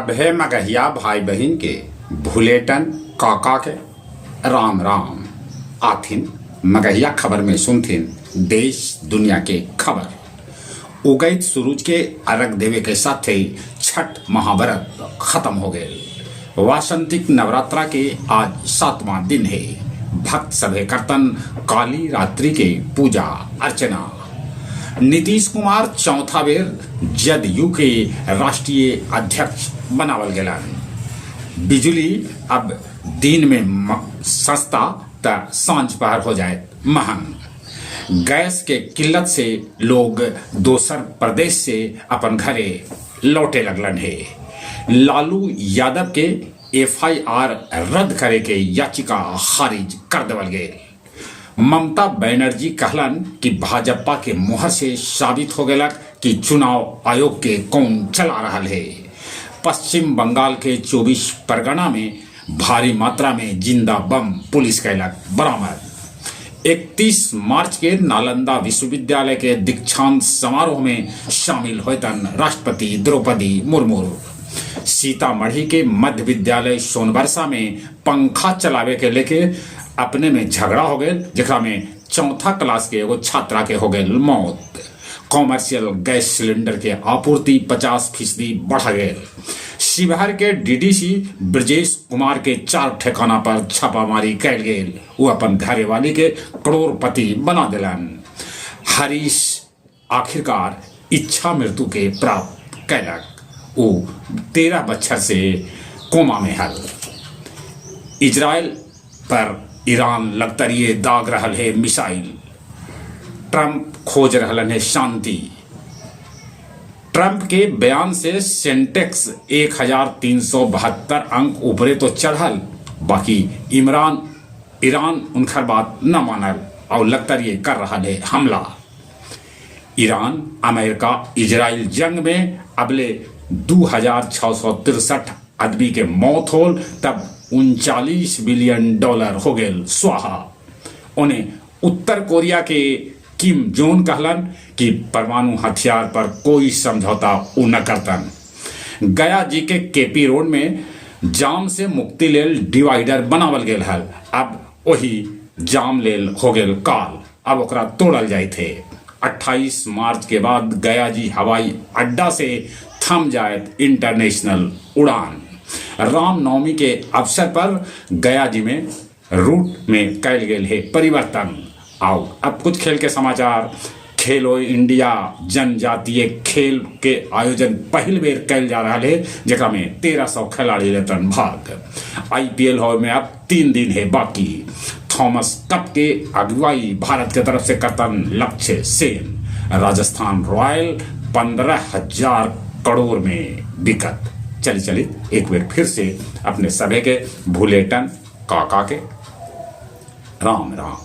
सभे मगहिया भाई बहिन के भुलेटन काका के राम राम। आथिन मगहिया खबर में सुनथिन देश दुनिया के खबर। उगैत सुरुज के अरग देवे के साथे छठ महाव्रत खत्म हो गए। वासंतिक नवरात्रा के आज 7वां दिन है। भक्त सभे करतन काली रात्रि के पूजा अर्चना। नीतीश कुमार चौथा बेर जदयू के राष्ट्रीय अध्यक्ष बनावल गेलन। बिजली अब दिन में सस्ता त सांझ पहर हो जाए महंग। गैस के किल्लत से लोग दोसर प्रदेश से अपन घरे लौटे लगलन हे। लालू यादव के एफआईआर रद्द करे के याचिका खारिज कर देवल गेल। ममता बनर्जी कहलन कि भाजपा के मुहर से साबित हो गेलक कि चुनाव आयोग के कौन चला रहा है। पश्चिम बंगाल के 24 परगना में भारी मात्रा में जिंदा बम पुलिस कैलक बरामद। 31 मार्च के नालंदा विश्वविद्यालय के दीक्षांत समारोह में शामिल होतन राष्ट्रपति द्रौपदी मुर्मू। सीतामढ़ी के मध्य विद्यालय सोनबरसा में पंखा चलावे के लेके अपने में झगड़ा हो गए, जेकरा में चौथा क्लास के एगो छात्रा के हो गए मौत। कॉमर्शियल गैस सिलेंडर के आपूर्ति 50% बढ़ गए। शिवहर के डीडीसी ब्रजेश कुमार के 4 ठिकाना पर छापामारी कैल गेल। वो अपन घरेवाली के करोड़पति बना दिलन। हरीश आखिरकार इच्छा मृत्यु के प्राप्त कैलक। वो 13 बच्छर से कोमा में हल। इजराइल पर ईरान लगतरिए दाग रहल है मिसाइल। ट्रंप खोज रहलन है शांति। ट्रंप के बयान से सेंटेक्स 1372 अंक ऊपरे तो चढ़ल, बाकी ईरान उनकर बात न मानल और लगतरिए कर रहा है हमला। ईरान अमेरिका इजराइल जंग में अबले 2663 आदमी के मौत होल, तब $39 बिलियन हो गए स्वाहा। उन्हें उत्तर कोरिया के किम जोन कहलन कि परमाणु हथियार पर कोई समझौता उ न करतन। गया जी के केपी रोड में जाम से मुक्ति लेल डिवाइडर बनावल गेल हल, अब वही जाम लेल हो गेल काल, अब ओकरा तोड़ल जाए थे। 28 मार्च के बाद गया जी हवाई अड्डा से थम जाए इंटरनेशनल उड़ान। रामनवमी के अवसर पर गया जी में रूट में कैल गेल है परिवर्तन। आओ अब कुछ खेल के समाचार। खेलो इंडिया जनजातीय खेल के आयोजन पहल बेर कैल जा रहा है, जेकरा में 1300 खिलाड़ी लेतन भाग। आईपीएल हो में अब 3 दिन है बाकी। थॉमस कप के अगुवाई भारत के तरफ से करतन लक्ष्य सेन। राजस्थान रॉयल 15,000 करोड़ में बिकत। चली चली एक बार फिर से अपने सभे के भुलेटन काका के राम राम।